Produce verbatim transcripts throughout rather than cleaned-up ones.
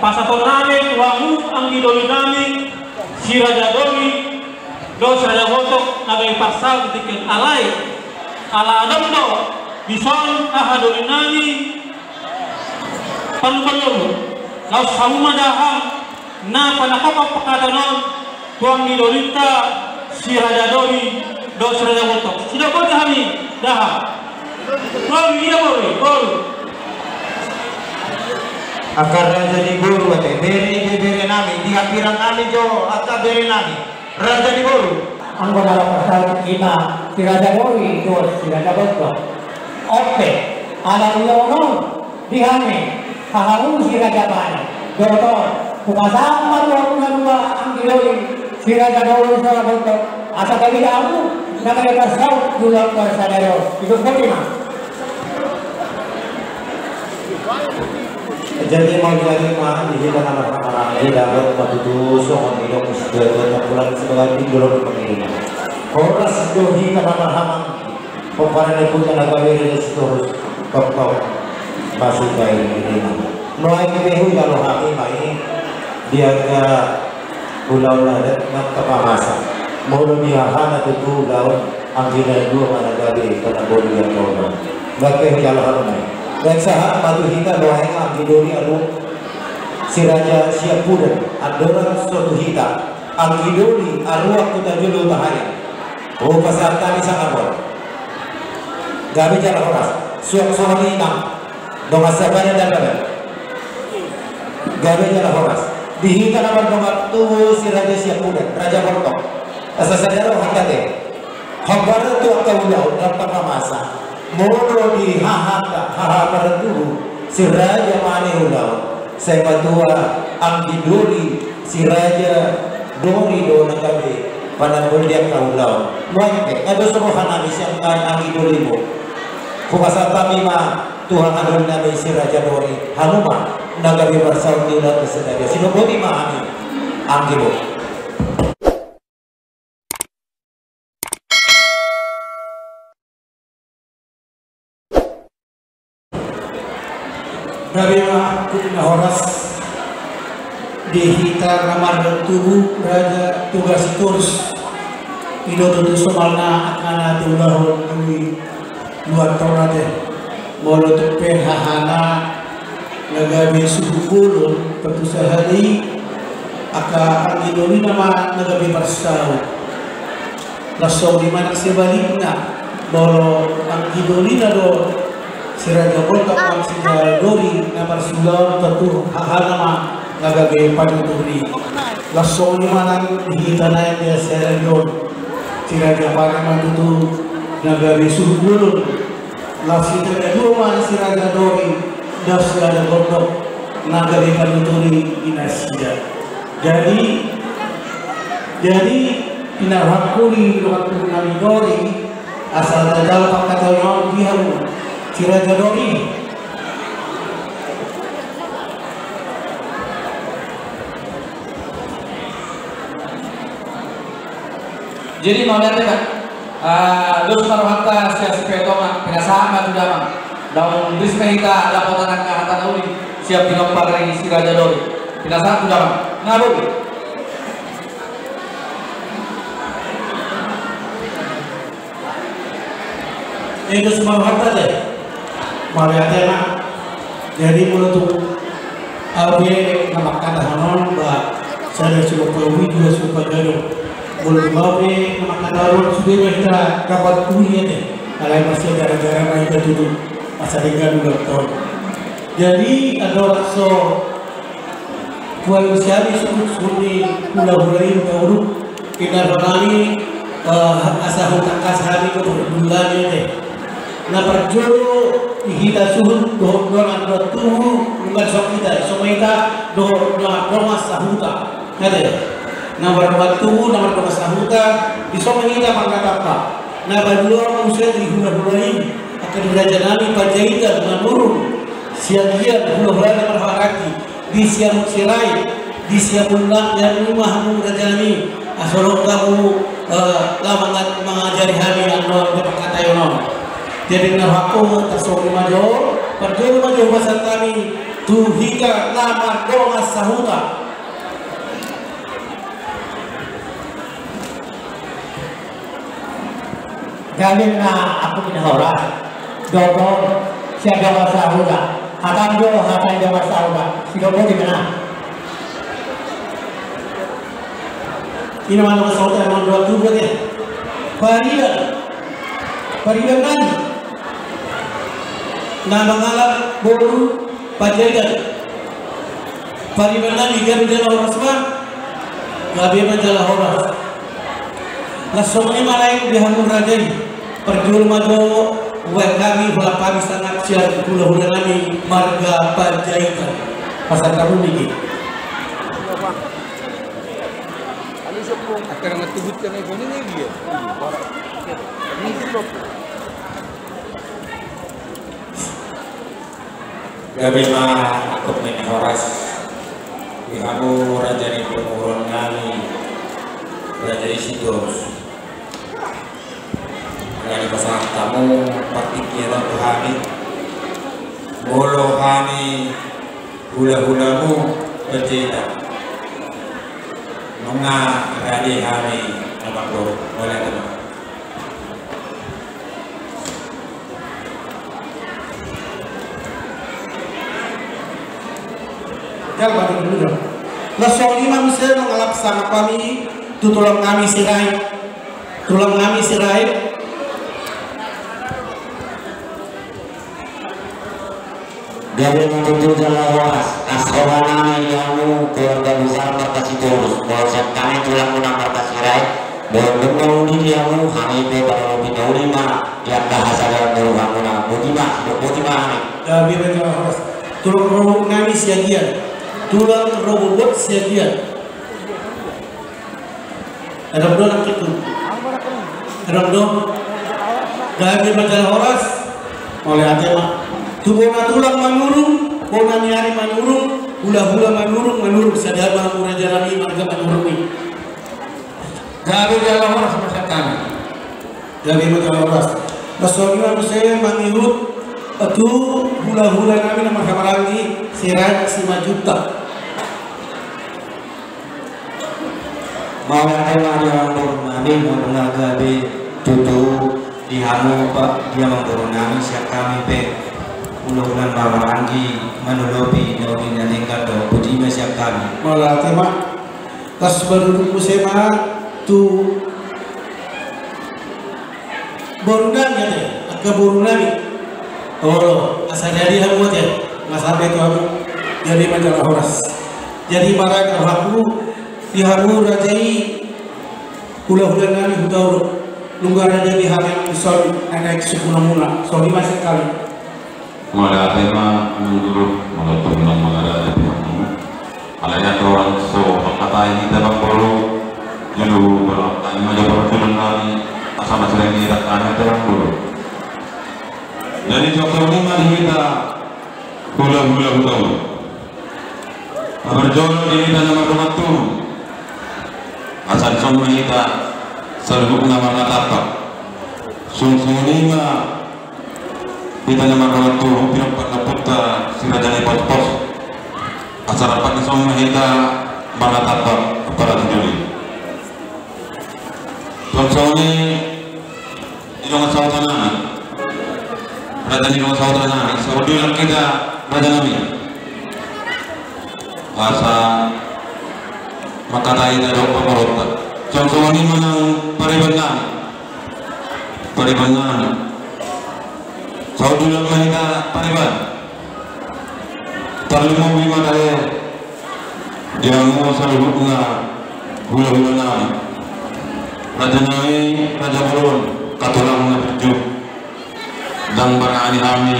Pasahaton nami tu hamu anggi doli nami, si Raja Doli dohot si Raja Bontok na gabe parsaut di tingki on, alai ala adong do dison aha doli nami, parlumbanlumbu, laos hamu ma da hahang na panakophon pangkataion on tu anggi dolinta si Raja Doli dohot si Raja Bontok. Sidok boti hami da hahang. Boru, ia boru, boru. Angka raja ni boru ate, bere, bere nami, di hambirang nami jo angka bere nami. Raja ni boru. Anggo na laho parsaut hita si Raja Doli dohot si Raja Bontok, on pe ala ulaon on di hami, hahamu si Raja Bane dohot on, hupasahat ma tu hamu na dua anggi doli, si Raja Doli dohot si Raja Bontok, asa gabe hamu na gabe parsaut di ulaon parsadari on. Sidok boti ma. Jadi mauliate ma di hita na marhahamaranggi, dapot ma tutu songon nidok ni situa-tua, tampulan sebagai pinggol di pangkiringan. Horas do hita na marhahamaranggi. Pomparan ni Ompunta na gabe Raja Sitorus, tongtong masuk gabe iringiringan. Nuaeng pe huijalo hami ma i di angka ulaon adat na tapamasa. Molo di hahana tutu ulaon anggi na dua ma na gabe panamboli di angka ulaon. Nunga pe huijalo hami ma i. Baen sahat ma tu hita nuaeng anggi doli aruak si Raja Siampudan, andorang so tu hita anggi doli aruak Hutajulu Hutahaean. Hupasahat hami sangap on. Gabe jala horas. Suang songon i nang dongan sabadan na gabe. Gabe jala horas. Di hita na mardongan tubu si Raja Siampudan, Raja Bontok. Asa sada roha ate. Hombar tu angka ulaon na tapamasa. Molo di hahata, haha partubu si Raja Mane Ulaon, sai matua anggi doli si Raja Dori do na gabe panamboli di angka ulaon. Nuaeng pe nga dos roha nami sian anggi dolimu. Hupasahat hami ma tu haha doli nami si Raja Dori, hamu ma na gabe parsaut di ulaon parsadari on. Sidok boti ma hami anggimu. Gabe ma angka na horas di hita na mardongan tubu Raja Toga Sitorus. I do tutu somalna angka na taulahon di luat on ate. Molo tung pe hahana na gabe suhut bolon, tontu sahali angka anggi dolina ma na gabe parsaut. Laos songon i ma nang sebalikna, molo anggi dolina do si Raja Bontok nang si Raja Dori na marsiulaon, tontu hahana ma na gabe panuturi. Laos songon i ma nang di hita na di sadari on, si Raja Bane ma tutu na gabe suhut bolon. Laos hita na dua ma si Raja Dori dohot si Raja Bontok na gabe panuturi di nasida. Jadi, jadi pinarohangku di dongan tubu nami Dori, asa tajalo pangkataion on di hamu, si Raja Dori. Jadi mauliate ma. Ah, dos ma rohanta sian Sipaitonga, pinasahat ma tu damang. Naung ris ma hita dapotan angka hata na uli sian pinompar ni si Raja Dori. Pinasahat tu damang. Nga boi. Dos ma rohanta ate. Mauliate ma. Jadi molo tung ahu be na mangkatahon on ba sada silupa uli, dua silupa gadong. Molo tung ahu be na mangkatahon on, sude ma hita dapot uli ate. Alai marsegara-gara ma hita tutu. Masa denggan ulang tahun. Jadi andorang so Hualusi hami suhut-suhut ni hulahula i, tauruk, pinarpanami, eh, asa hutangkas hami tu pardulani ate. Na parjolo di hita suhut dohot dongan tubu, nunga so hita, so ma hita dohot dongan-dongan sahuta. Ate. Na mardongan tubu, na mardongan sahuta, di so ma hita marnatampak. Na paduahon muse di hulahula i, angka di raja nami Panjaitan, Manurung, Siagian, hulahula na marhahamaranggi. Di Siamun Sirait, di Siamun Lak, di hamu ma hamu raja nami, asa ro hamu, eh, laho manga-, mangajari hami annon di pangkataion on. Jadi na rohangku tarsongon i ma jo, parjolo ma jo hupasahat hami Tu hita na mardongan sahuta. Gabe ma, ampun, na horas. Dohot sian dongan sahuta. Hata ni do, hata ni dongan sahuta. Sidok boti ma na. Ina ma dongan sahuta, ina ma dongan tubu, ate. Pariban. Pariban nami. Na mangalap boru Panjaitan. Pariban nami, gabe jala horas ma. Gabe ma jala horas. Laos songon i ma lae di hamu raja i. Parjolo ma jo, baen hami holan hami sangap sian hulahula nami marga Panjaitan. Pasahat hamu nangkin. Gabe ma, ampun, na horas. Di hamu raja ni pamoruon nami, raja i Sitorus. Ala ni pasahat hamu partingkian on tu hami. Molo hami hulahulamu Panjaitan, nunga rade hami, amangboru. Mauliate ma. Jal, batu dulu dong. Laos songon i ma muse mangalap sangap hami tu tulang nami Sirait. Tulang nami Sirait. Gabe ma tutu jala horas. As horas nami di hamu keluarga besar marga Sitorus. Molo sian hami tulangmuna marga Sirait, molo dung na uli di hamu, hami pe parolopina uli ma di angka hasadaon ni rohamuna. Boti ma, sidok boti ma hami. Gabe ma jala horas. Tulang rorobot nami Siagian. Tulang rorobot Siagian. Adong do nangkin tu? Adong do? Gabe ma jala horas. Mauliate ma. Tu bona tulang Manurung, bona ni ari Manurung, hulahula Manurung, Manurung, sada ma hamu raja nami marga Manurung i. Gabe jala horas ma sian hami. Gabe ma jala horas. Laos songon i ma muse mangihut tu hulahula nami na marhahamaranggi Sirait Simanjuntak. Mauliate ma di amangboru nami, molo nunga gabe tutu di hamu, Pak, di amangboru nami, sian hami pe hulahula na marhahamaranggi manolopi na uli na denggan do, boti ma sian hami. Mauliate ma. Laos marudut muse ma tu boru nami, ate, angka boru nami. Olo, asa jadi hamu, ate, asa jadi tu hamu. Jadi ma jala horas. Jadi ma raja hamu, di hamu raja i, hulahula nami Hutauruk. Nunga rade di hami dison, anak suku namuna. Songon i ma sian hami. Mauliate ma, amangboru, molo tung na mangarade di hamu. Alai ate, holan so mangkatai hita, amangboru. Jolo, molo ate, ma jo parjolo nami, asa masirang hita, ate, amangboru. Jadi, songon i ma di hita, hulahula Hutauruk. Parjolo di hita na mardongan tubu. Asa dison ma hita saluhutna marnatampak. Songon i ma hita na mardongan tubu, pinompar ni ompunta si Raja Nai Pospos. Asa rap dison ma hita marnatampak, apala tu jolo i. Songon i di dongan sahuta nami. Raja ni dongan sahuta nami. Saur matua hita, raja nami. Asa mangkatai hita dohot pamoruonta. Songon i ma nang pariban nami. Pariban nami. Saur matua ma hita pariban. Tarlumobi ma tahe di hamu saluhutna hulahula nami. Raja nami, raja bolon, angka tulang na burju. Ndang barani hami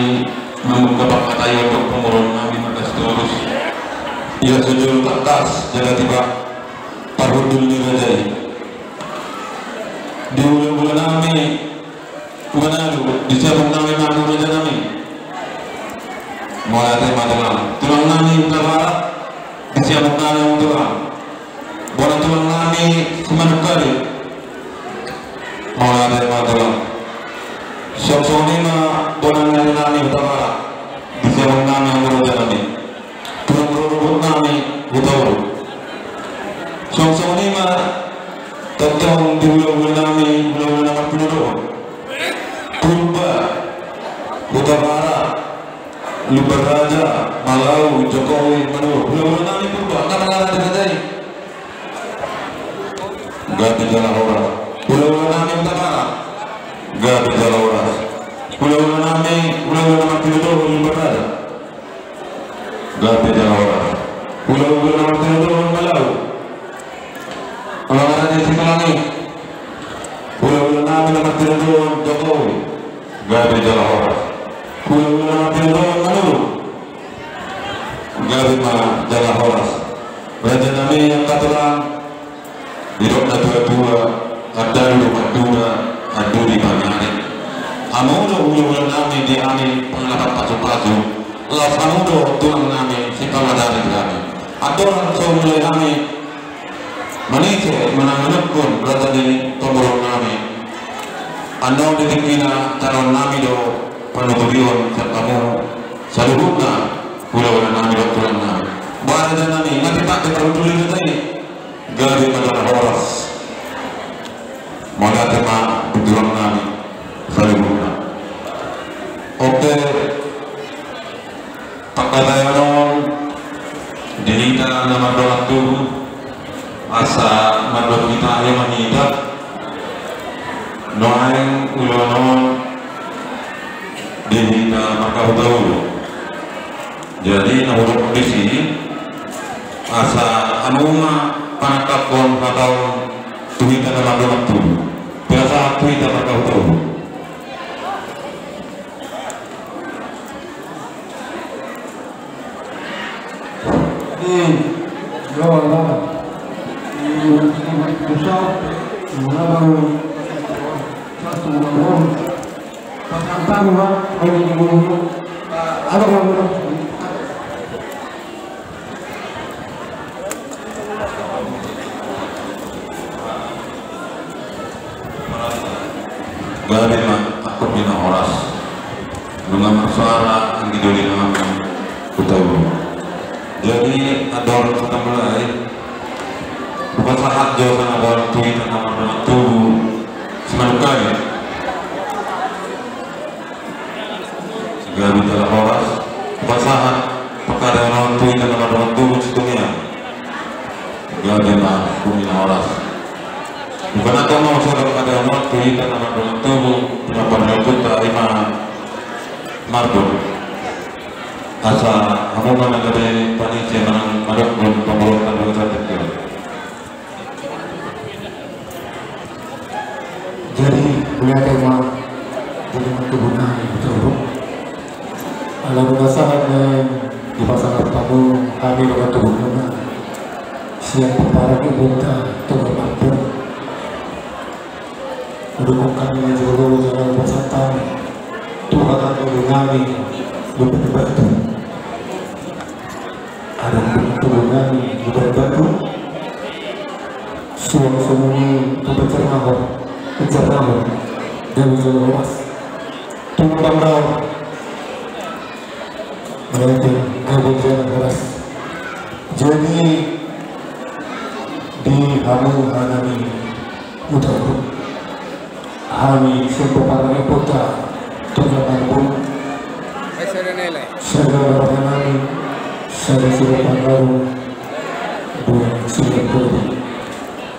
mambuka pangkataion dohot pamoruon nami marga Sitorus. Ia so jolo tangkas jala tiba parhundul ni raja i. Di hulahula nami Manado, di siamun nami ma hamu raja nami. Mauliate ma tulang. Tulang nami Hutabarat, di siamun nami hamu tulang. Bona tulang nami Simanungkalit. Mauliate ma tulang. Songon i ma bona ni ari nami Hutabarat, di siamun nami hamu raja nami. Jokowi Manurung. Hulahula nami Purba, na mangarade hata i. Gabe jala horas. Hulahula nami Hutabarat. Gabe jala horas. Hulahula nami, hulahula na martinodohon Lumban Raja. Gabe jala horas. Hulahula na martinodohon Malau. Amang raja Sitalangi. Hulahula nami na martinodohon Jokowi. Gabe jala horas. Hulahula na martinodohon Manurung. Gabe ma jala horas. Raja nami, angka tulang, didok natuatua, andalu do mandula, anduli pangarit. Hamu do hulahula nami di hami pangalapan pasupasu. Laos hamu do tulang nami, sipamadari hami. Andorang so mulai hami manise manang manungkun raja ni pamoruon nami. Annon di tingkina taruhon nami do panuturion sian hamu saluhutna, hulahula nami dohot tulang nami. Ba raja nami, nga pe tangke taruturi raja i. Gabe ma jala horas. Mauliate ma tu tulang nami saluhutna. Oke. Pangkataion on di hita na mardongan tubu, asa mandok hita i ma hita. Nuaeng ulaon on di hita marhahutahuton. Jadi na hudok disi, asa hamu ma panangkaphon hata on tu hita na mardongan tubu. Pinasahat tu hita marhahutahuton. Gabe ma angkup ni na horas. Nunga marsuara anggi doli nami Hutauruk. Jadi andorang hita mulai, hupasahat jo sangap on tu hita na mardongan tubu simanungkalit. Gabe jala horas. Hupasahat pangkataion on tu hita na mardongan tubu Situngiang. Gabe ma angkup ni na horas. Hupasahat ma pangkataion on tu hita na mardongan tubu, tu na parnimpuna i ma Marbun. Asa hamu ma na gabe panise manang manungkun pamoruonta di bagasan tingki on. Jadi, mauliate ma di dongan tubu nami Hutauruk. Ala nunga sahat naeng dipasahat hamu hami dongan tubu muna sian pomparan ni ompunta Toga Marbun. Didok hami ma jolo jala hupasahat hami tu hata ni inang nami Lumban Batu. Adong dongan tubu nami Lumban Batu, suang songon i tu Banjarnahor, Banjarnahor, gabe jala horas. Tu Lumban Raor, berarti gabe jala horas. Jadi di hamu hami Hutauruk, hami sian pomparan ni ompunta Toga Marbun, sada roha nami, sada sirup pangaru, dua sirup pudi.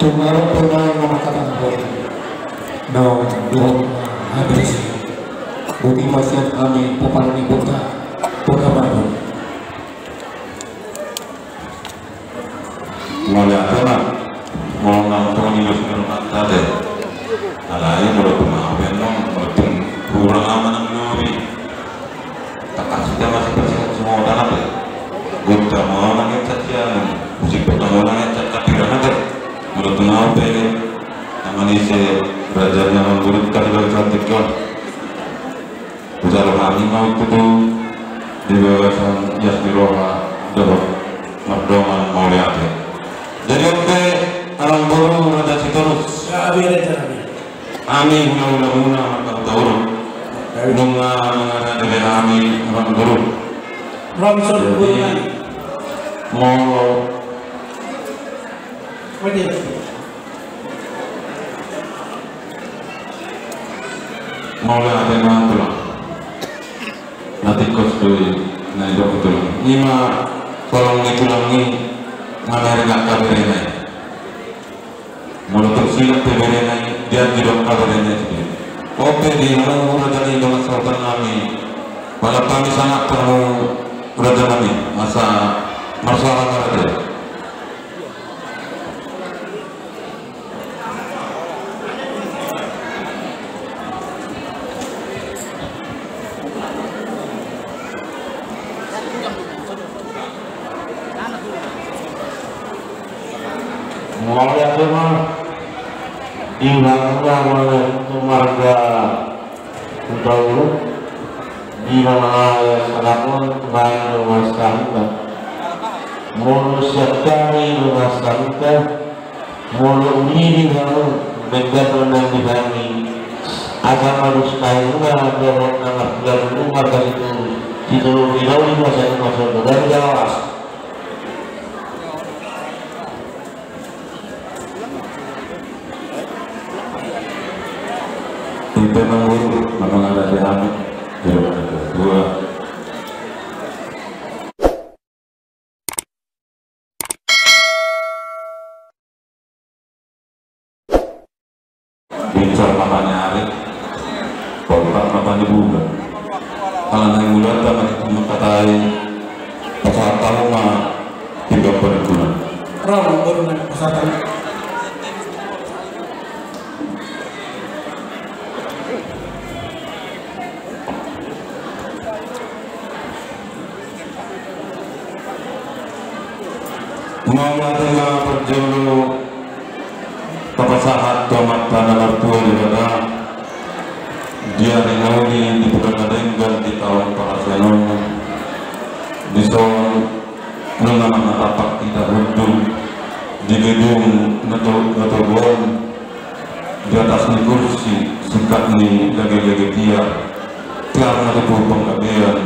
Tung adong pe naeng mangkatahon, naung dohot ma hami disi. Boti ma sian hami pomparan ni ompunta Toga Marbun. Mauliate ma. Molo naung songon i do sian hami ate. Alai molo tung au pe annon, molo tung hurang au manang lobi, tangkas hita ma sipasihat songon i ate. Godang ma au manginsat sian, husiput ma au manginsat hatiran ate. Molo tung au pe na manise raja ni amangborunta di bagasan tingki on. Hujalo hami ma tutu di bagasan ias ni roha dohot mardongan mauliate. Jadi on pe, amangboru Raja Sitorus. Ya, abi, ada cara, abi. Hami hulahula muna marga Hutauruk. Nunga mangarade be hami, amangboru. Jadi, molo. Oke. Mauliate ma tulang. Na tingkos do i na nidok tulang. I ma Tolong di tulang i, mana ringan kabarena i. Molo tung silap pe berena i, dia di dok kabarena i sude. Ope di hamu raja ni dongan sahuta nami. Pala hami sangap hamu raja nami, asa marsahala ma raja. Mauliate ma di hamuna, mauliate tu marga Hutauruk, di na mangalean sahat on tu hami dongan sahuta. Molo sian hami dongan sahuta, molo uli di hamu, mendapatkan di hami, asa manus kayu na dohot na martulan nunga kasi tu, si tolu di lauli masa nunga soto dari jawas. Ite mangguru, manungada di hami, di rumah tua. Binsar mata ni ari, poltak mata ni bulan. Ala naeng mula ta manitu makatai, pasahat hamu ma pinggan panungkunan. Ro, baru naeng pasahat. Mauliate ma parjolo tapasahat tu Amanta na martua Debata, di ari na uli, di bulan na denggan, di taon pangaseon on, dison nunga mangatampak hita hundul di gedung na to-, na togu on, di atas ni kursi, singkat ni lage-lage tiar, tiar na tutu panggabean,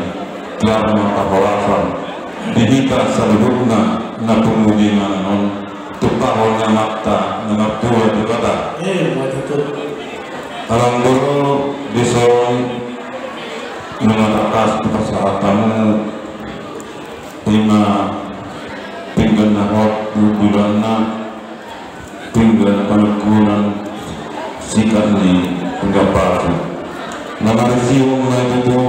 tiar na parhorasan, di hita saluhutna na pungu di inganan on, tumpahon ni Amanta na martua Debata. Eh, ma tutu. Amang boru, dison nunga tangkas hupasahat hamu, ima pinggan na hot bulanna, pinggan panungkunan, singkat ni pinggan pasu. Na marisi hamu ma tutu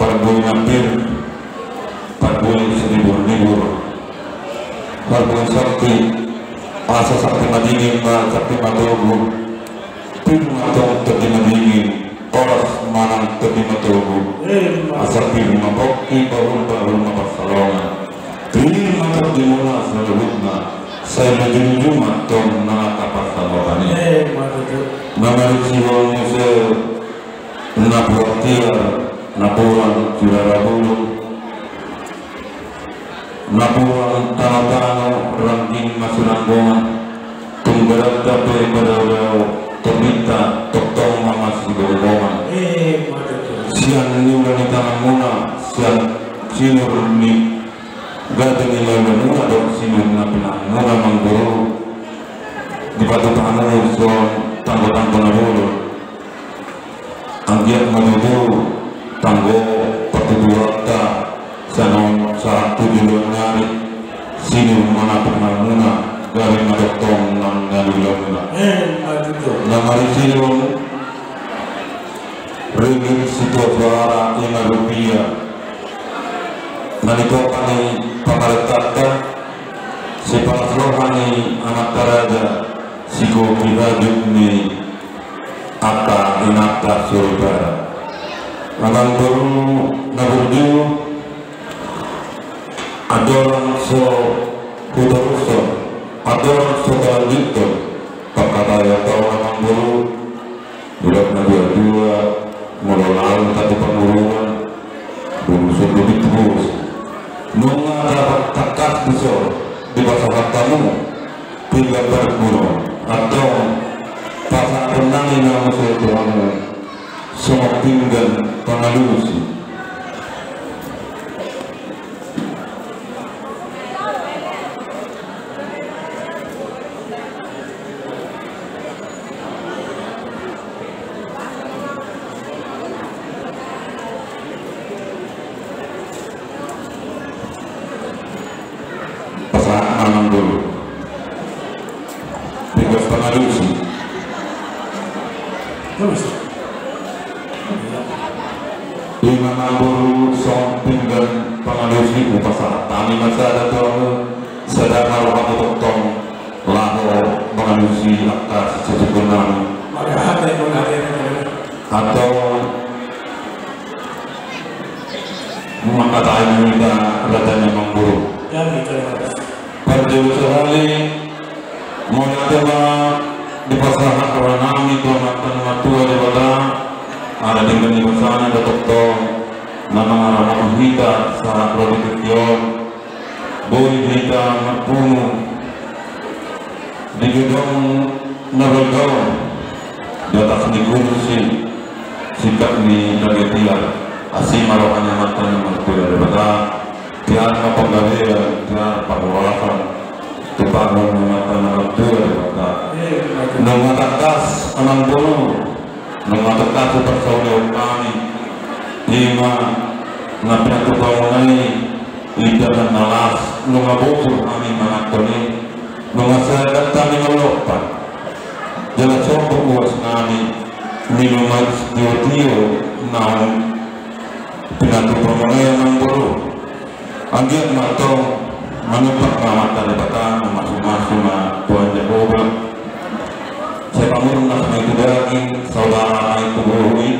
parbue na pir, parbue salibur-libur, parbue sakti, asa sakti madingin ma sakti matogu. Pir ma tong tondi madingin, horas ma nang tondi matogu. Eh, ma. Asa pir ma pongki, bahul-bahul ma pansalongan. Pir ma tondimuna saluhutna, sai luju-luju ma tong nang angka pansamotan i. Eh, ma tutu. Na marisi hamu muse napuran tiar, napuran sirara bulung, napuran tano-tano, rangging masiranggongan, tung badanta pe badao-dao, tondinta tongtong ma masigomgoman. Eh, ma tutu. Sian niula ni tanganmuna, sian sinur ni gabe ni laulanmuna dohot sinur na pinahanmuna, amang boru, dipatupa hamu dison tanggo-tanggo na bolon. Anggiat ma tutu tanggo partuturanta, sian on sahat tu joloan ni ari, sinur ma na pinahanmuna, gabe ma tongtong nang na niulamuna. Eh, ma tutu. Na marisi do ringgit sitio soara, ima rupia, na nitopa ni pamarentanta, sipalas roha ni amanta raja, sigopi hajut ni angka inanta soripada. Amang boru na burju, andorang so hutarushon, andorang so talanjuthon pangkataion on, amang boru, Bulat na dua-dua, molo laho hita tu panguruan, bulu so tubik bus. Nunga dapat tangkas dison, dipasahat hamu pinggan panungkunan, antong pasahathon nami ma muse tu hamu songon pinggan pangalusi. Terus. Ima ma boru songon pinggan pangalusi hupasahat hami ma sada tu hamu, sada ma rohamu tongtong laho mangalusi angka sisungkun nami. Maka hata yang mengatakan. Atau mangkatai ma hita raja ni amangboru. Ya, betul. Parjolo sahali, mauliate ma dipasahat roha nami tu Amanta na martua Debata, ala denggan ni basana do tongtong na mangaramoti hita sahat ro di tingki on. Boi hita marpungu di godang na balga on, di atas ni kursi singkat ni dagetian. Asi ma roha ni Amanta na martua Debata, tiar ma panggabean, tiar parhorasan, tu panggabean ni Amanta na martua Debata. Nunga tangkas amangboru, nunga tangkas huparsaulihon hami, ima na pinatupa muna i, indahan na las, nunga bosur hami manganhon i, nunga saegan hami mallompan. Jala sombong uas nami, minum air sitiotio naung pinatupa muna i amangboru. Anggiat ma antong manumpak ma Amanta Debata, mamasumasu ma Tuhan Jahowa. Sai pamurnas ma i tu daging, saudara ma i tu bohi,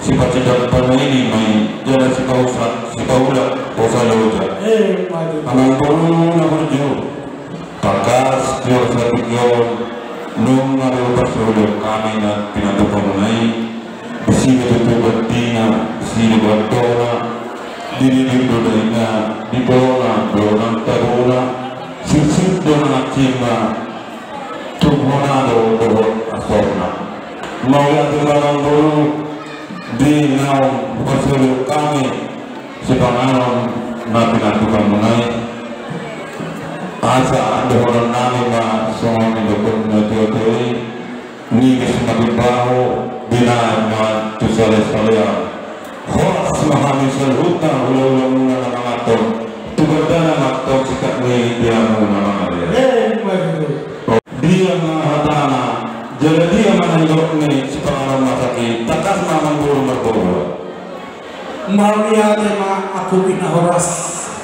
sipacidok panini ma i, jala sipausa, sipaulak hosa loja. Eh, maju. Amangboru na burju. Tangkas, tiar sahat tingki on, nunga do huparsaulihon hami na pinatupa muna i, disi do tutu bandina, disi do bandona, di didin do daina, di bona, bona tabona, sirsir do na nangkin ma, tung hona do dohot asomna. Mauliate ma amangboru, di naung huparsaulihon hami, sipanganon na pinatupa muna i. Asa dohonon nami ma songon nidok ni natuatua i, nibis ma timbaho, binahen ma tu salesalean. Horas ma hami saluhutna hulahula muna na manganhon, tu gandana ma antong singkat ni dia muna mangalehon. Eh, baik itu. Dia ma hatana, jala dia ma na nidok ni sipanganon masak i, tangkas ma amangboru marboa. Mauliate ma angkup na horas,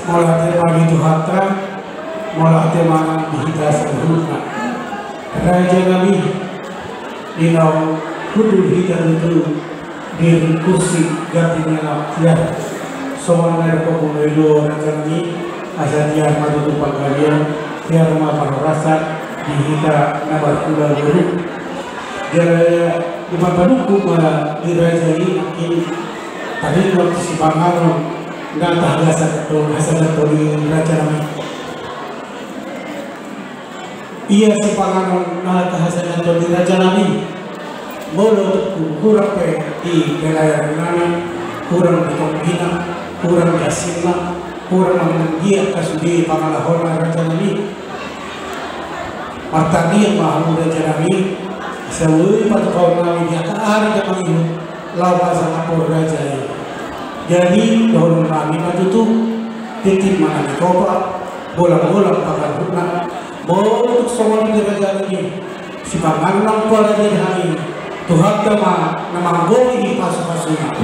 mauliate ma di Tuhanta, mauliate ma nang di hita saluhutna. Raja nami, di naung hundul hita tutu di kursi ganti ni anak tiar. Songon na didok muna i do raja nami, asa tiar ma tutu panggabean, tiar ma parhorasan di hita na marhula boru. Jala di parpanungkun ma di raja i, i Taringot sipanganon na tahasahathon, hasahathon di raja nami. Ia sipanganon na tahasahathon di raja nami. Molo tung hurang pe di pelayanan nami, hurang di tonggina, hurang di asinna, hurang manang dia angka sude pangalahona raja nami. Martangiang ma hamu raja nami, asa boi patupaon nami di angka ari na mangihut, laho pasangaphon raja i. Jadi dohonon nami ma tutu, tintin ma na nitopa, bolangbolang pangarahutna. Molo tung songon i raja nami, sipanganon nang pala di hami, Tuhanta ma na manggohi pasupasuna.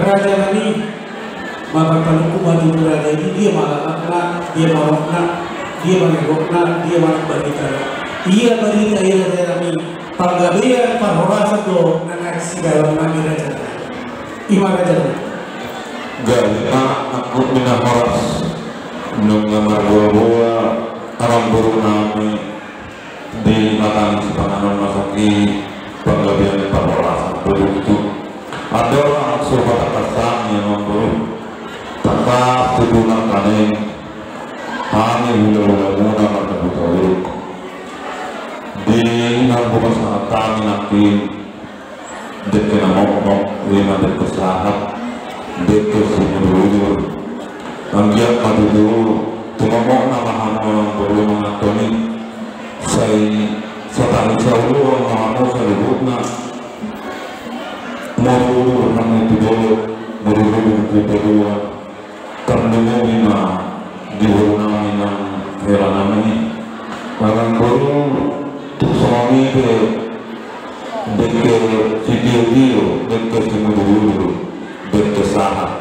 Raja nami, ma parpanungkun ma tutu raja i, dia ma lakatna, dia ma rohna, dia ma nidokna, dia ma barita. Ia barita i raja nami, panggabean parhorasan do na naeng sidalan nami raja. I ma raja nami. Gabe ma angkup na horas, nunga marboaboa amangboru nami. Di hata ni sipanganon masak i, panggabean parhorasan do tutu. Andorang so patangkas hami amangboru, tangkas tutu nangkaning hami hulahulamuna mardabuta uruk. Di na hupasahat hami nangkin, dengke na mokmok, ima dengke sahat, dengke simudurudur. Anggiat ma tutu tumomokna ma hamu amangboru manganhon i, sai satahi saoloan ma hamu saluhutna. Mudurudur hamu tu dolok, mudurudur tu toruan. Tarlumobi ma di boru nami nang hela nami i. Amangboru, tung Dengke sitiotio, dengke simudurudur, dengke sahat.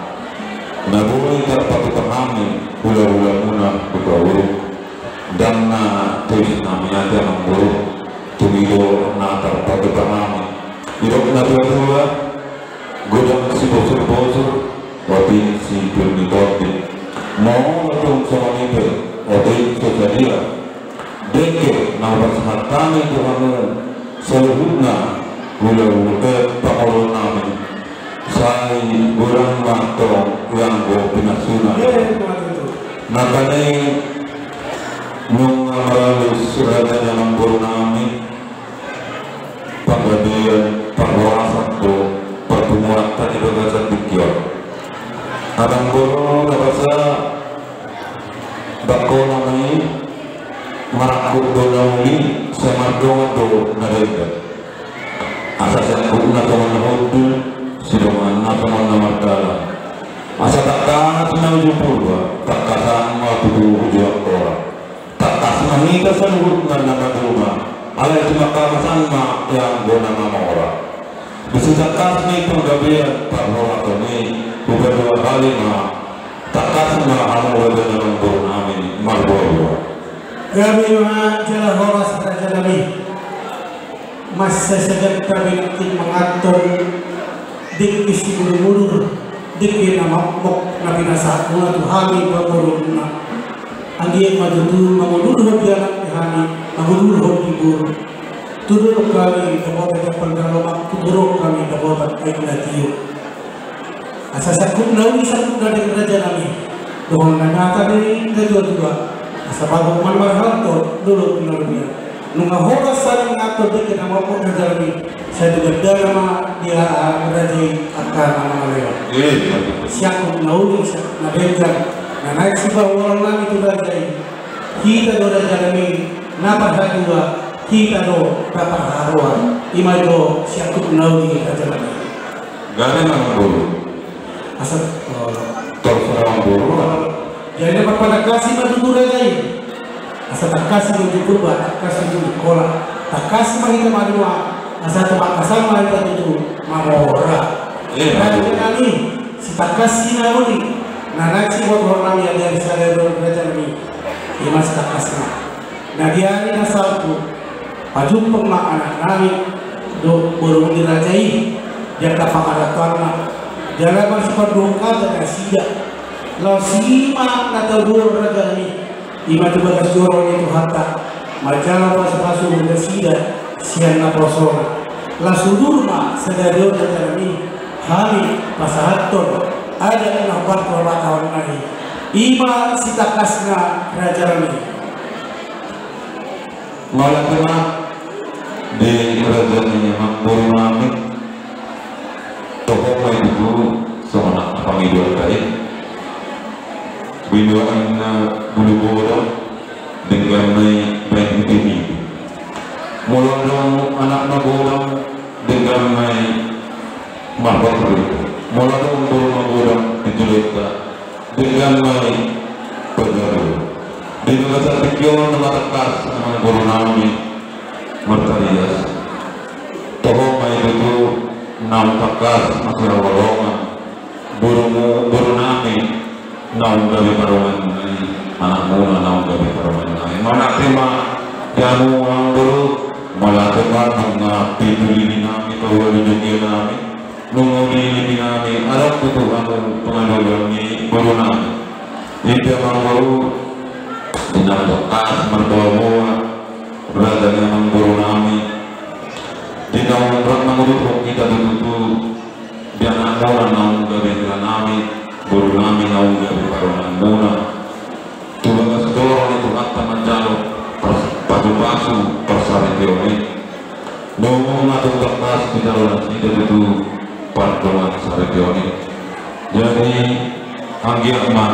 Na boi tarpatupa hami hulahulamuna tu Pauruk. Ndang na tois nami ate, Amangboru, tung i do na tarpatupa hami. Didok natuatua, godang sibosurbosur, otik sipir ni tondi. Molo tung songon i pe, otik so sadia. Dengke na hupasahat hami tu hamu saluhutna hulahula, eh, pangoluan nami. Sai godang ma antong ianggo pinasuna. Makana i, nunga maralus raja ni amangboru nami, panggabean, parhorasan do parpunguanta di bagasan tingki on. Amangboru, na basa, bangkona ma i, marangkup do na uli, sai mardongan do na denggan. Asa siangkupna songon na hundul, sidonganna songon na mardalan. Asa tangkas ma uju Purba, tangkasan ma tutu uju Angkola. Tangkas ma hita saluhutna na maduma, alai tumangkasan ma ianggo na mamora. Disi tangkas ma i panggabean parhorasan i, hupaboa hami ma, tangkas ma hamu raja ni amangboru nami, marboaboa. Gabe ma jala horas raja nami. Mansai sagat hami nangkin manganhon dengke simudurudur, dengke na mokmok na pinasahatmuna tu hami pangoluanmuna. Anggiat ma tutu mangudurhon di anak ni hami, mangudurhon di boru. Tu dolok hami dapotan Jampang Dalomak, tu boru hami dapotan Aek na Tio. Asa siangkup na uli, siangkup na denggan raja nami. Dohonon ni hata ni natuatua. Asa bagot ma marhalto dolok na rumian. Nunga horas hami manganhon dengke na mokmok raja nami. Sai tu gandana ma di raja i angka na mangalean. Siangkup na uli, siangkup na denggan. Na naeng sipaboa nami tu raja i. Hita do raja nami na parhatua, hita do na parharoa. I ma jo siangkup na uli raja nami. Gabe ma amangboru. Asa, eh, torus ma amangboru. Jadi na parpatangkasi ma tutu raja i. Asa tangkasi ma uju Purba, tangkasi uju Angkola. Tangkas ma hita maduma, asa tumangkasan ma hita tutu mamora. Eh, raja nami, sitangkas na uli. Na naeng sibotohon nami, ate, ate, sada do raja nami. I ma sitangkasna. Na di ari na salpu, pajumpang ma anak nami dohot boru ni raja i di angka pangaratoanna. Jala marsipandohan hata nasida. Laos i ma na tauluhon raja nami. I ma tu bagas joro ni Tuhanta. Manjalo pasupasu nasida sian naposona. Laos udur ma sadari on raja nami. Hami pasahathon adat na hupartuatua on nai. I ma sitangkasna raja nami. Mauliate ma di raja ni amangboru nami. Toho ma i tutu songon na pangidoan ta i. Binoan na bulu godang, denggan ma i baen hutihuni. Molo adong anak na godang, denggan ma i marhorhon. Molo adong boru na godang di joloanta, denggan ma i pajalo. Di bagasan tingki on na tangkas amangboru nami martarias. Toho ma i tutu naung tangkas masihaholongan. Borumu, boru nami naung gabe parumaen nami, anakmuna naung gabe parumaen nami. Mauliate ma di hamu amangboru, mauliate ma nunga pintu lili nami, paua lili nami. Nunga uli lili nami, adong tutu hamu pangadoan ni boru nami. I pe amangboru, di na tangkas marboaboa raja ni amangboru nami. Di naung rap mangudurhon hita tutu, di anakmuna naung gabe hela nami, boru nami naung gabe parumaenmuna. Tu bagas joro ni Tuhanta manjalo pasupasu parsaripeon i. Nunga tung tangkas dijalo nasida tutu pardongan saripeon i. Jadi anggiat ma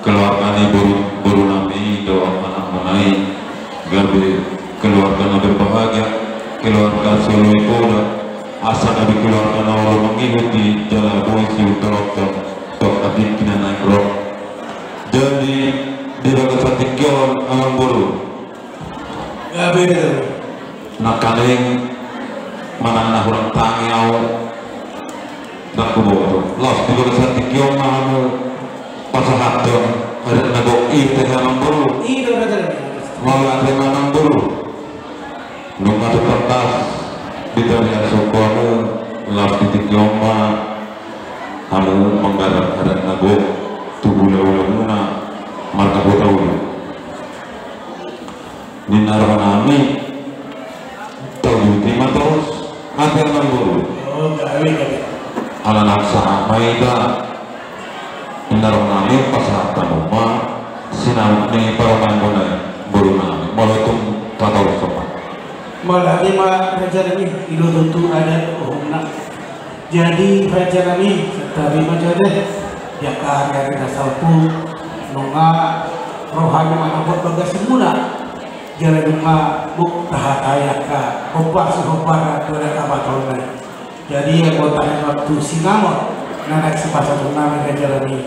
keluarga ni boru, boru nami dohot anakmuna i gabe keluarga na berbahagia, keluarga solu i poda, asa gabe keluarga na olo mangihut i jala boi sihuthon tongka tingki na naeng ro. Jadi di bagasan tingki on amangboru. Gabe. Nangkaning manang na hurang tangi au, ndang huboto. Laos di bagasan tingki on ma hamu pasahathon adat na gok i, ate amangboru. I do, ate. Mauliate ma amangboru. Nunga tangkas di tarian songkon, laos di tingki on ma hamu manggarar adat na gok tu hula-hulamuna marga Hutaulu. Ninna rohanami, tauduti ma torus, ate amangboru. Oh, gabe, gabe. Ala nunga sahat ma hita, ninna rohanami pasahat hamu ma sinamot ni parumaenmuna i, borunami. Molo tung tatarushon ma. Mauliate ma rajanami, i do tutu adat dohononna. Jadi rajanami, santabi ma jala di angka ari-ari na salpu, nunga rohami manopot bagasimuna, jala nunga gok tahatai angka hombar sihombar tu adat Amanta on. Jadi anggo tahe ma tu sinamot na naeng sipasahatonnami rajanami,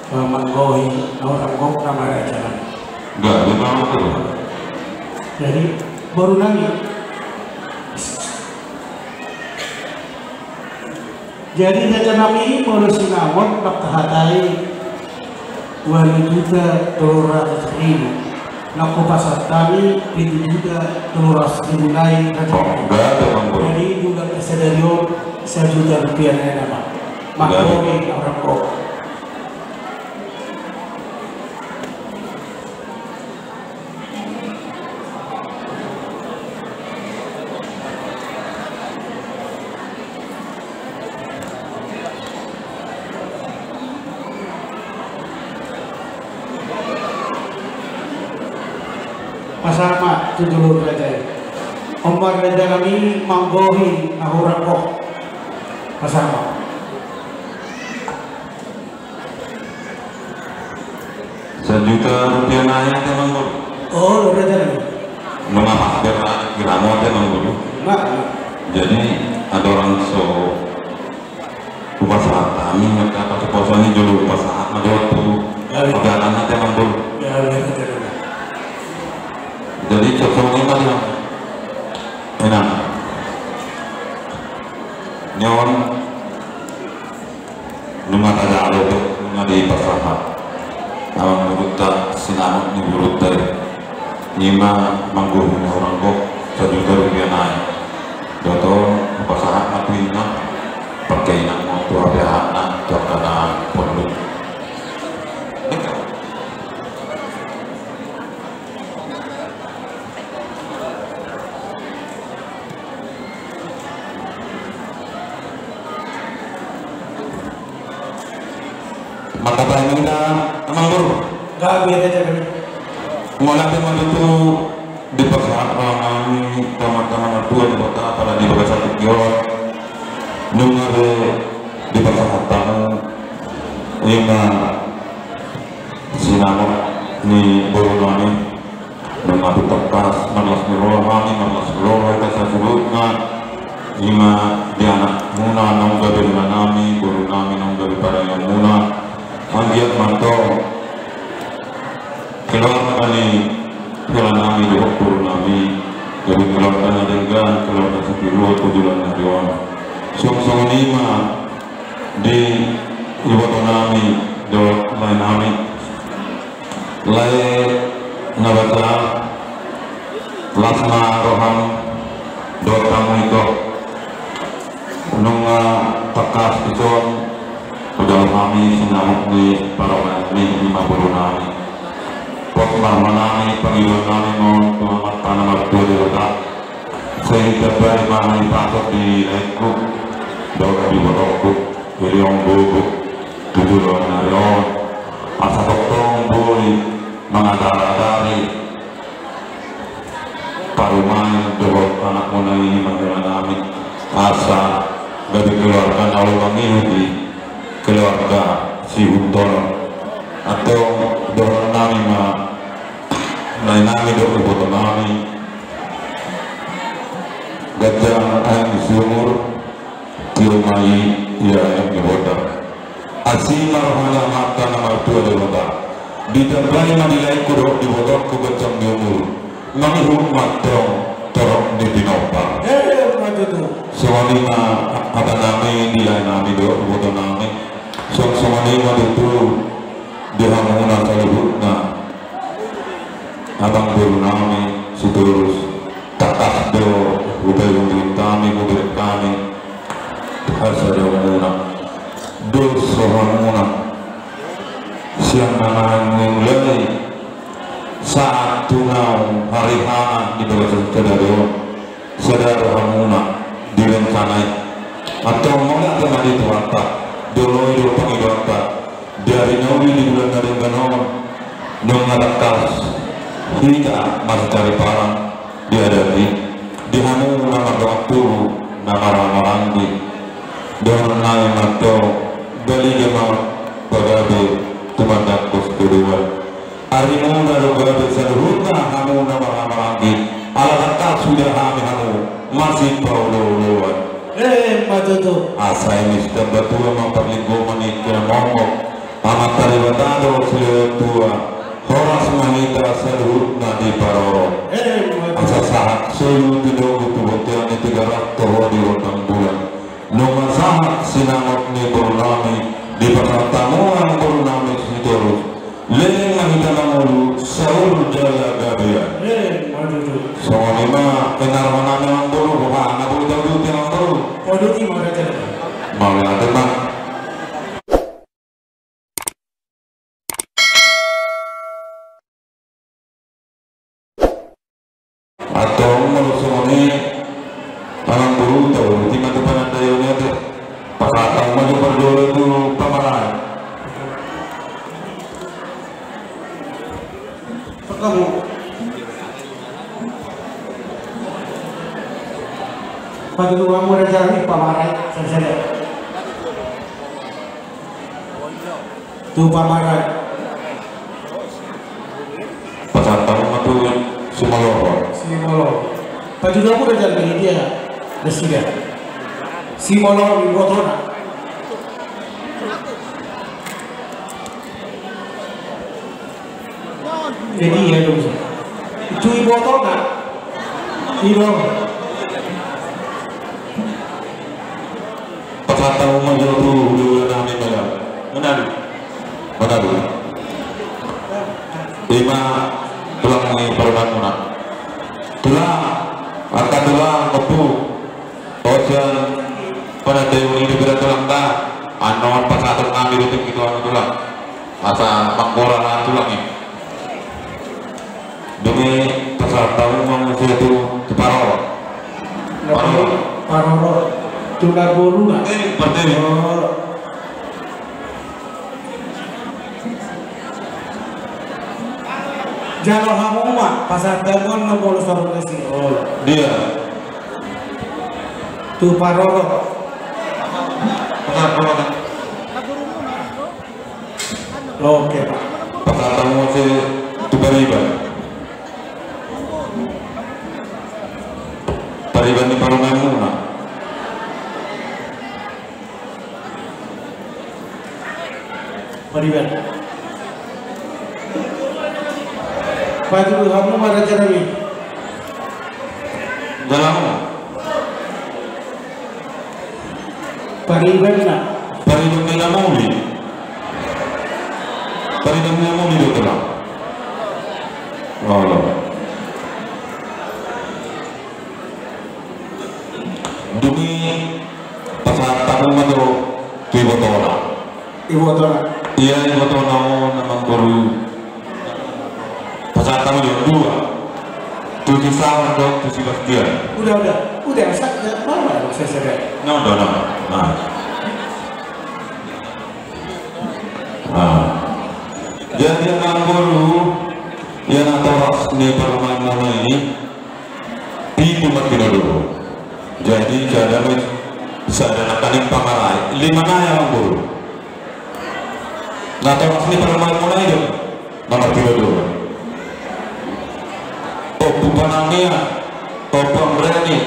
manggohi na hurang gok nama rajanami. Gabe ma amangboru. Jadi borunami. Jadi rajanami, molo sinamot nang tahatai ualu juta tolu ratus ribu. Nang hupasahat hami pitu juta tolu ratus ribu nai rajanami. Oh, gabe amangboru. Jadi dua juta sadari on, sajuta rupiah nai nama. Gabe. Manggohi na hurang gok. Pasahat ma tu jolo raja i. On ma rajanami manggohi na hurang gok. Pasahat ma. Sajuta rupiah nai ate amangboru. Oh, rajanami. Nunga pas berani kiramo ate amangboru. Nah. Jadi adong so hupasahat hami, maka pas hupasahat i jolo hupasahat ma dohot tu. Ya, ya. Pagalan ate amangboru. Ya, ya, rajanami. Jadi cocok ni tadi. Enak. Nyawa. Nunga tajalo, nunga dipasahat amangborunta sinamot ni borunta i. I ma manggohi na hurang gok sajuta rupiah nai. Dohot on hupasahat ma tu inang, pangke inang ma tu hape ahatna tu angka na porlu. Mangkatai ma hita amangboru. Gabe, gabe. Mauliate ma tutu dipasahat rohanami tu Amanta na martua Debata, apala di bagasan tingki on nunga be dipasahat hamu i ma sinamot ni borunami. Nunga tangkas marlas ni roha hami, marlas ni roha hita sasuhutna. I ma di anakmuna naung gabe hulanami, borunami naung gabe parangeonmuna. Anggiat ma antong keluarga ni hulanami dohot borunami gabe keluarga na denggan, keluarga sitiruon tu joloan ni ari on. Suang songon i ma di ibotonami dohot laenami. Lae na basa, las ma roham dohot hamu ito. Nunga tangkas dison hujalo hami sinamot ni parumaenmi, i ma borunami. Pos ma rohanami, pangidoannami ma on tu Amanta na martua Debata. Sai ditambai ma hami pansor di laengku dohot di ibotongku, i do on gogo tu joloan ni ari on, asa tongtong boi mangadari-adari parumaen dohot anakmuna i ma hulanami, asa gabe keluarga na olo mangihut i, keluarga sihuton. Antong dohononnami ma laenami dohot ibotonami, ganjang aek ni sumur, tio ma i di aek ni bondar. Asi ma roha ni Amanta na martua Debata, ditambai ma di laengku dohot di ibotongku ganjang ni umur, mangihut ma antong Torop ni pinompar. Emma tutu. Songon i ma hata nami di lae nami dohot iboto nami. Songon i ma tutu di hamuna saluhutna. Amang boru nami Sitorus, tangkas do hupaihut hami, hubereng hami hasadaonmuna dohot hamuna sian na naeng mulai sahat tu na hariharana di bagasan sadari on. Sada do hamuna direncanai. Antong mauliate ma di Tuhanta, doloi do pangidoanta. Di ari na uli di bulan na denggan on, nunga tangkas hita masicari parang di adat i, di hamu na mardongan tubu, na marhahamaranggi. Dohonon nami ma antong, baliga ma pagabe tumandangkos tuduan. Arimuna do gabe saluhutna hamu na marhahamaranggi, ala tangkas huida hami hamu masipaolooloan. Emma tutu. Asa i ma sitambatua ma parlinggoman ni angka na momok. Amanta Debata do silehon tua, horas ma hita saluhutna diparorot. Emma tutu. Asa sahat solu pinogu tu bontean ni Tigaras, toho di gondang bulan. Nunga sahat sinamot ni boru nami, dipasahat hamu amang boru nami Sitorus. Leleng ma hita mangolu saur jala gabe. Emma tutu. Songon i ma, ina roha nami amang boru, boha na boi tauduti amang boru. Podo i ma raja. Mauliate ma. Antong molo songon i, amang boru, tauduti ma tu panandaion i ate. Pasahat hamu ma jo parjolo tu pamarae. Patuduhon hamu raja ni pamarae, sada-sada. Tu pamarae. Pasahat hamu ma tu simoloan. Simoloan. Patuduhon hamu raja ni dia nasida. Simoloan ibotona. Jadi ia dong. Tu ibotona. Ido. Pasahat hamu ma jo tu hulahula nami ma. Manadu. Manadu. Ima tulang ni parumaenmuna. Tulang, angka tulang, ompu. Osian panandaion i dibereng tulang da. Annon pasahaton nami do tingki tu anu tulang. Asa manggora na tulang i. Dung i pasahat hamu ma muse tu, tu parorot. Parorot. Parorot. Tu na boruna. Eh, parorot. Oh. Jalo hamu ma pasahat hamu na molo saur na sihol. Dia. Tu parorot. Pasahat hamu ma. Oke, Pak. Pasahat hamu muse tu pariban. Pariban ni parumaenmuna. Pariban. Patuduhon hamu ma raja nami. Jalo hamu. Pariban na. Pariban ni na muli. Pariban ni na muli do tulang. Olo. Dung i pasahat hamu ma jo tu ibotona. Ibotona. Ia ibotona on amang boru. Pasahat hamu jo dua. Tu si Sawan dohot tu si Bastian. Udah, udah. Udah, sa-, ya, mama, saya, saya. No, no, no. Nah. Nah. Jadi amang boru, ia natoras ni parumaenmuna i. Pitu ma tinodohon. Jadi sada ma, sada nangkaning pamarae. Lima nai amang boru. Natoras ni parumaenmuna i do na martinodohon. Ompu Panangian, Ompu Amreni,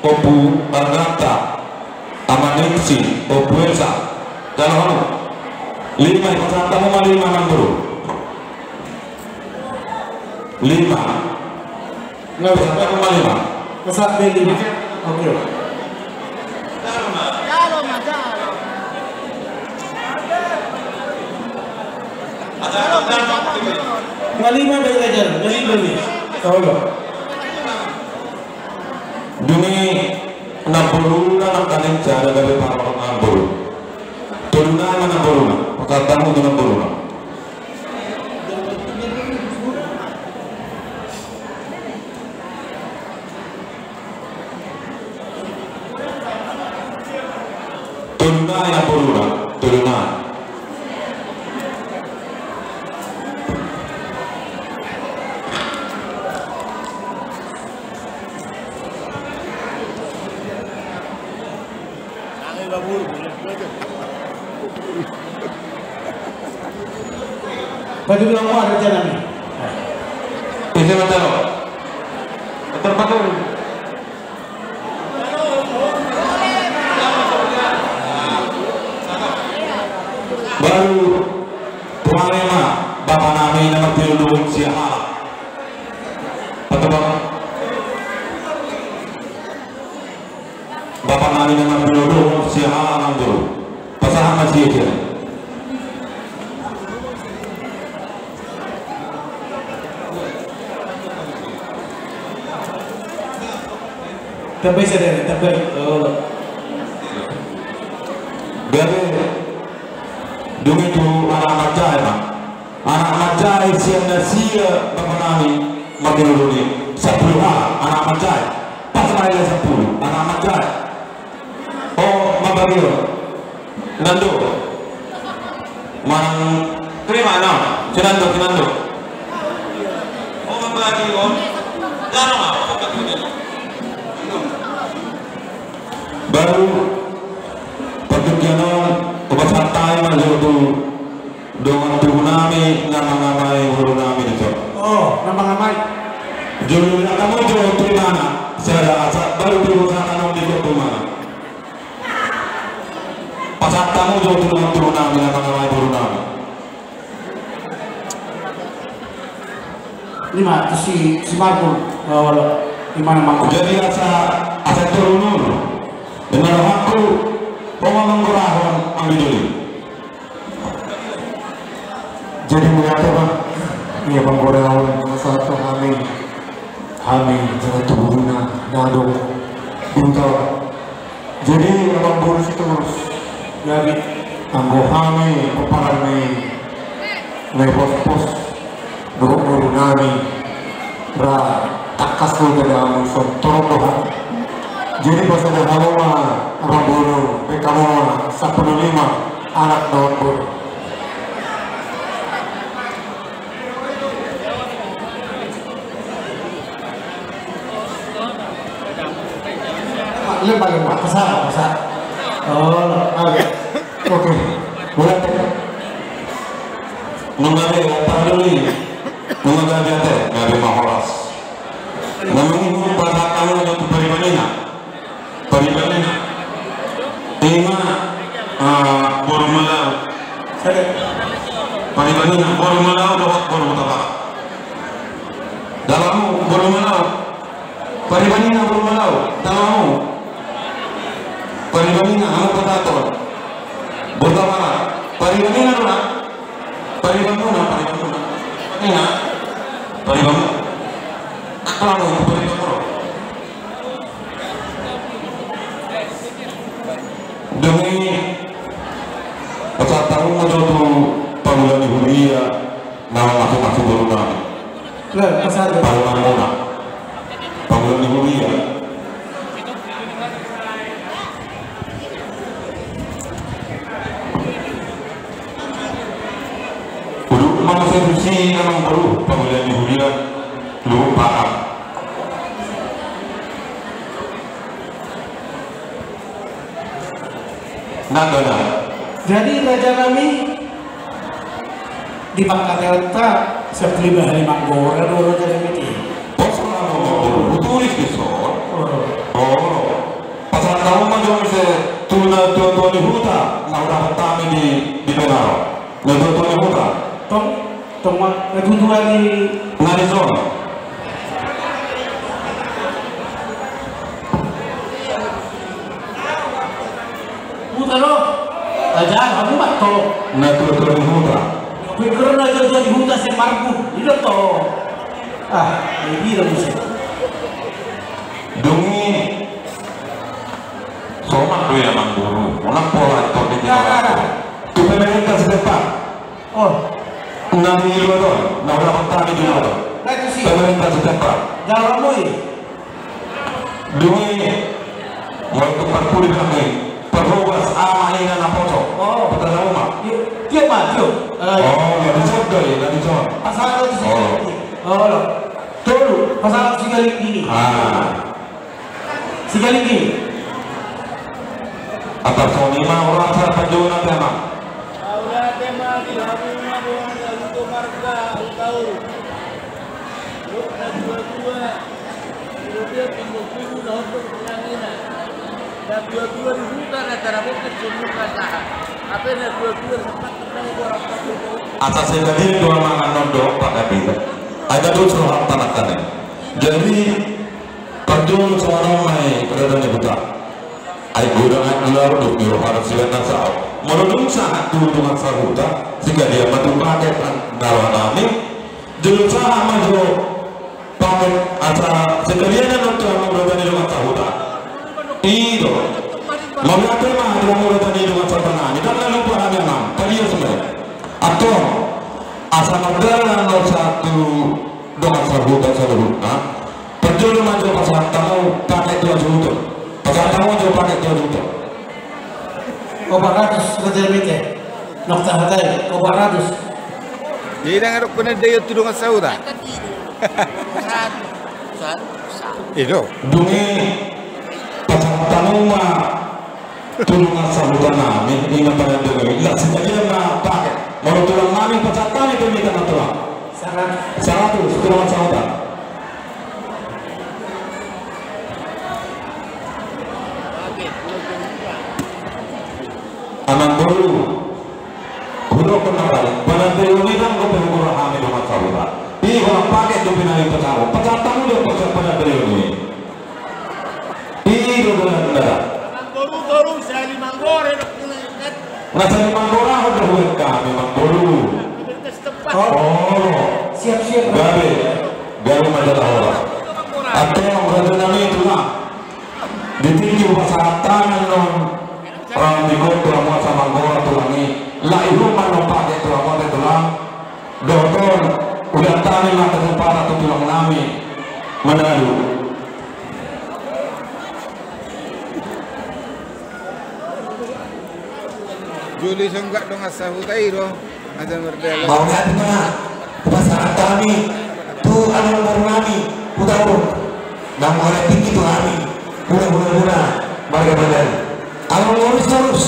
Ompu Arganta, Ama Ningsi, Ompu Elsa. Jalo hamu. Lima, pasahat hamu ma lima amang boru. Lima. Nggak bisa, pasahat hamu ma lima. Masa beli. Oke. Ngalima beli aja, ngalima nih. Tahu lo. Dumi na boru na nangkaning sada gabe parok na boru. Tolu na na boru na. Pasahat hamu tu na boru na. Tolu na ya boru na, tolu na. Padu bilang mau ada jalan nih. Bisa betul. Betul betul. Baru tuan ma bapa nami nama pilu siaha. Betul bang. Bapa nami na marbiodong siaha nanggo. Pasahat ma sia sia. Tambai sadari, tambai. Oh. Gabe. Dung itu anak manjae ma. Anak manjae sian na sia bapa nami marbiodong i. Sampulu ha anak manjae. Pas ma ia sampulu anak manjae. Oh, mambagi on. Nando. Mang terima na. Sinando, sinando. Oh, mambagi on. Dano ma. Baru partingkian on, pasahat hami ma jolo tu dongan tubu nami na mangamai boru nami dison. Oh, na mangamai. Jolo na hamu jolo tu imana, sada asa baru tu pasahat hami di boru nami. Pasahat hamu jolo tu dongan tubu nami na mangamai boru nami. Ima tu si, si Markul, eh, ima na Markul. Jadi asa, asa turun dulu. Dengan aku, oma manggorahon, ambil dulu. Jadi mengapa, Pak? Ia manggorahon, masa tu hami, hami, dengan tubuhna, nadong, bintang. Jadi amang boru Sitorus, jadi anggo hami pomparan ni Nai Pospos dohot boru nami, ra tangkas do dada hamu, son torop do hami. Jadi pasada hamu ma amang boru, baen hamu ma sampulu lima anak dohot boru. Lemah, lemah, pasahat, pasahat. Oh, oke. Oke. Mulai. Nunga be, apa dulu ini? Nunga gabe ate, gabe ma horas. Namanya pasahat hamu na tu paribanina. Paribanina. Ima, ah, boru Malau. Paribanina, boru Malau dohot boru Hutabarat. Dalamu, boru Malau. Paribanina, boru Malau. Dalamu. Paribanina, hamu pasahathon. Boru Hutabarat. Paribanina do na. Paribanmuna, paribanmuna. Ina. Paribanmuna. Dalamu, paribanmuna. Dung i pasahat hamu ma jo tu pangula ni huria na mamasu-masu boru nami. Pangula muna. Pangula ni huria. Uduh mamasu-masu amang boru pangula ni huria. Lupa. Nanda na. Jadi raja nami di pangkataion ta sampulu lima hali manggora do raja nami di. Pos ma amang boru, hutulis dison. Oh. Pasahat hamu ma jo muse tu na tua-tua ni huta na hudapot hami di, di Penaro. Na tua-tua ni huta. Tong, tong ma, na tua-tua ni. Na dison. Ro. Ajaan hamu ma to. Na tua-tua di huta. Pikir na tua-tua di huta sai marbun. I do to. Ah, ini do muse. Dung i. Somat do i, Amangboru. Unang pola to di. Nah, nah, nah. Tu pemerintah setempat. Oh. Na di luar do, na ulaon tani di luar do. Nah, itu sih. Pemerintah setempat. Jalo hamu i. Dung i, waktu parpudi kami, parhobas ama ina na poto. Oh. Peta na uma. Tiop, tiop ma, tiop. Eh. Oh, na dison do i, na dison. Pasangan tu si. Oh. Oh, lo. Tolu, pasangan si Galing ini. Ah. Sigalingging. Atas songon i ma, ora sa panjona tema. Ora tema di hamu ma, boha na luto marga Hutauruk. Lo na dua-dua. Lo dia pinggul-pinggul na hotdok penangina. Na dua-dua di huta na tarabokir semua kasahan. Apa na dua-dua sempat tenang borang. Atas yang tadi dua mangan nondo Pak Kabir. Ada dua suruh tanah tadi. Jadi Parjolo songon on ma i, raja ni huta. Ai godang, ai godang, dung i roha do sian na saut. Molo dung sahat tu dongan sahuta, sigadian ma tu paket na rohanami. Jolo sahat ma jo paket asa sigadian na tu hamu raja ni dongan sahuta. I do. Mauliate ma tu hamu raja ni dongan sahuta nami. Ndang na lupa hami, Amang. Palias ma i. Antong, asa mardalan ma sahat tu dongan sahuta saluhutna. Parjolo ma jo pasahat hamu paket dua juta. Pasahat hamu jo paket dua juta. Opat ratus, raja ni huta. Nokta hatai, opat ratus. Jadi ndang adong kona daion tu dongan sahuta. I do. Dung i pasahat hamu ma tu dongan sahuta nami, ingat pada dulu. Lah, sigadian ma paket. Molo tulang nami pasahat hami pe mita na tulang. Saratus. Saratus, tu dongan sahuta. Amangboru. Hudokkon na paling. Pada daion i ndang dope hugura hami dongan sahuta. I holan paket dope na i pasahat. Pasahat hamu do pasahat pada daion i. I do, Amangboru, toru, sahali manggora, dok, na sahali manggora, hudokkon hami, Amangboru. Pemerintah setempat. Oh. Siap-siap. Gabe, gabe ma jala horas. Antong raja nami tulang. Di tingki hupasahat tangan on. Raja ni huta, molo asa manggora tulang i. Laho ma on paket tulang, paket tulang. Dohot on, udah tani ma kesempatan tu tulang nami. Manado. Jolo songgak dongan sahuta i do. Asa mardalan. Mauliate ma, hupasahat hami tu amangboru nami, Hutauruk. Nang mauliate tingki tu hami. Hula, hula, hula. Marga Mandari. Amangboru Sitorus.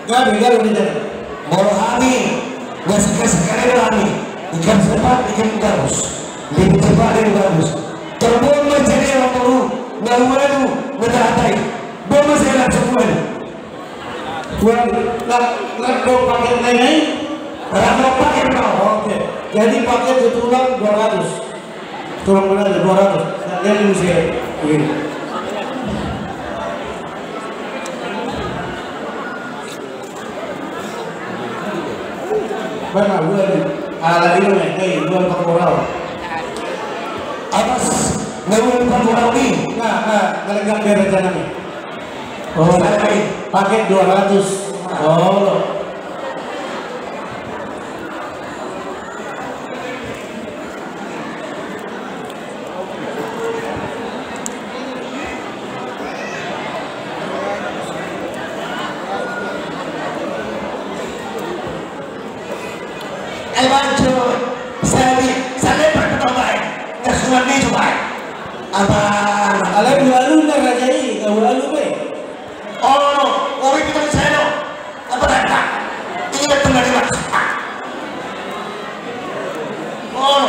Gabe, gabe, gabe. Molo hami, ngasih-ngasih kali do hami. Ikan sepat, ikan gabus. Lebih cepat dari gabus. Terbuang ma jadi, Amangboru, na ualu, na tahatai. Boha ma sai langsung ualu. Ualu, na, na dong paket na i? Na dong paket na. Oke. Jadi paket tu tulang dua ratus. Tulang mana ada dua ratus. Nah, dia mesti begini. Bana, gua ni. Ala ini, eh, gua pakorau. Atas, gua pakorau ni. Nah, nah, kalau nggak beres jalan ni. Oh, paket dua ratus. Oh, lo. Ai banco, sali, sali pertama, nggak suka nih coba. Abang. Alai ualu na raja i, nggak ualu be. Oh, ori pitung seno. Apa kata? Ini kan tengah lima. Oh.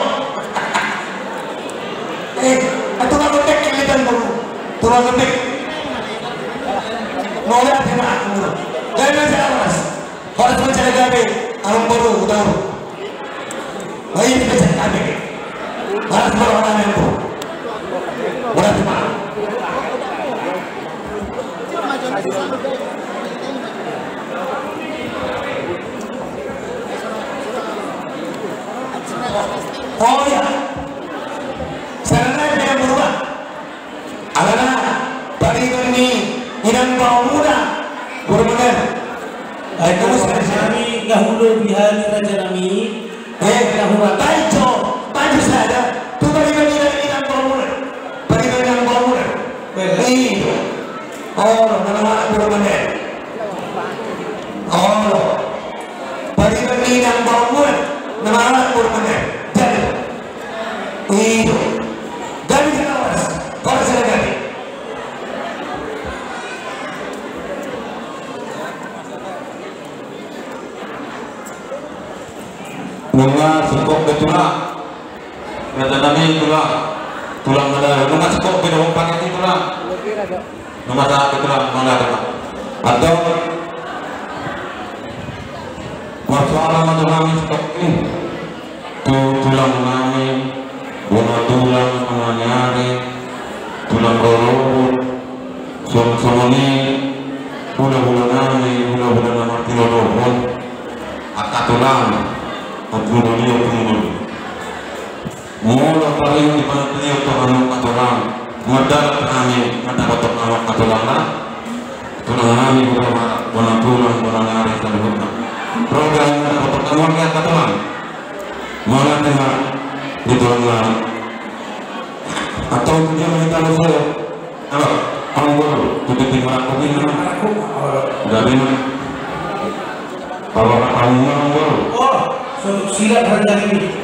Eh, itu nggak lembek, ini kan baru. Tulang lembek. Mau lihat ya, Pak? Jangan saya, Mas. Horas ma jala gabe, amangboru, Hutauruk. Baik, kita cari kami. Horas ma roha nami, amangboru. Horas ma. Oh iya. Sana na dia berubah. Alana pariban ni inang baomuna, boru Manean. Ai, terus, terus. Kami dahulu di hari raja nami. Eh, dahulu. Baik, jo. Baik, sada. Tu pariban ni inang, inang baomuna. Pariban ni inang baomuna. Baik. Iya. Oh, nama boru Manean. Oh. Pariban ni inang baomuna. Nama boru Manean. Jadi. Iyo. Gabe jala horas. Horas jala gabe. Nunga singkop be tulang. Raja nami tulang. Tulang na dao. Nunga singkop be dohot paket i tulang. Nunga sahat be tulang, nunga sahat be tulang. Antong. Marsoara ma tulang i singkop i. Tu tulang nami, bona tulang, bona ni ari, tulang rorobot, songon songon i, hulahula nami, hulahula na martinodohon, angka tulang, ompung doli, ompung doli. Molo taringot di panantian tu hamu angka tulang, mardalan hami mandapothon hamu angka tulang na. Tulang nami, bona, bona tulang, bona ni ari saluhutna. Roha nami mandapothon hamu angka tulang. Mauliate ma di tulang nami. Antong tu dia ma hita muse. Halo, amang boru, tu dia ma hita muse. Gabe ma. Halo, amang boru. Oh, so, siap, raja nami.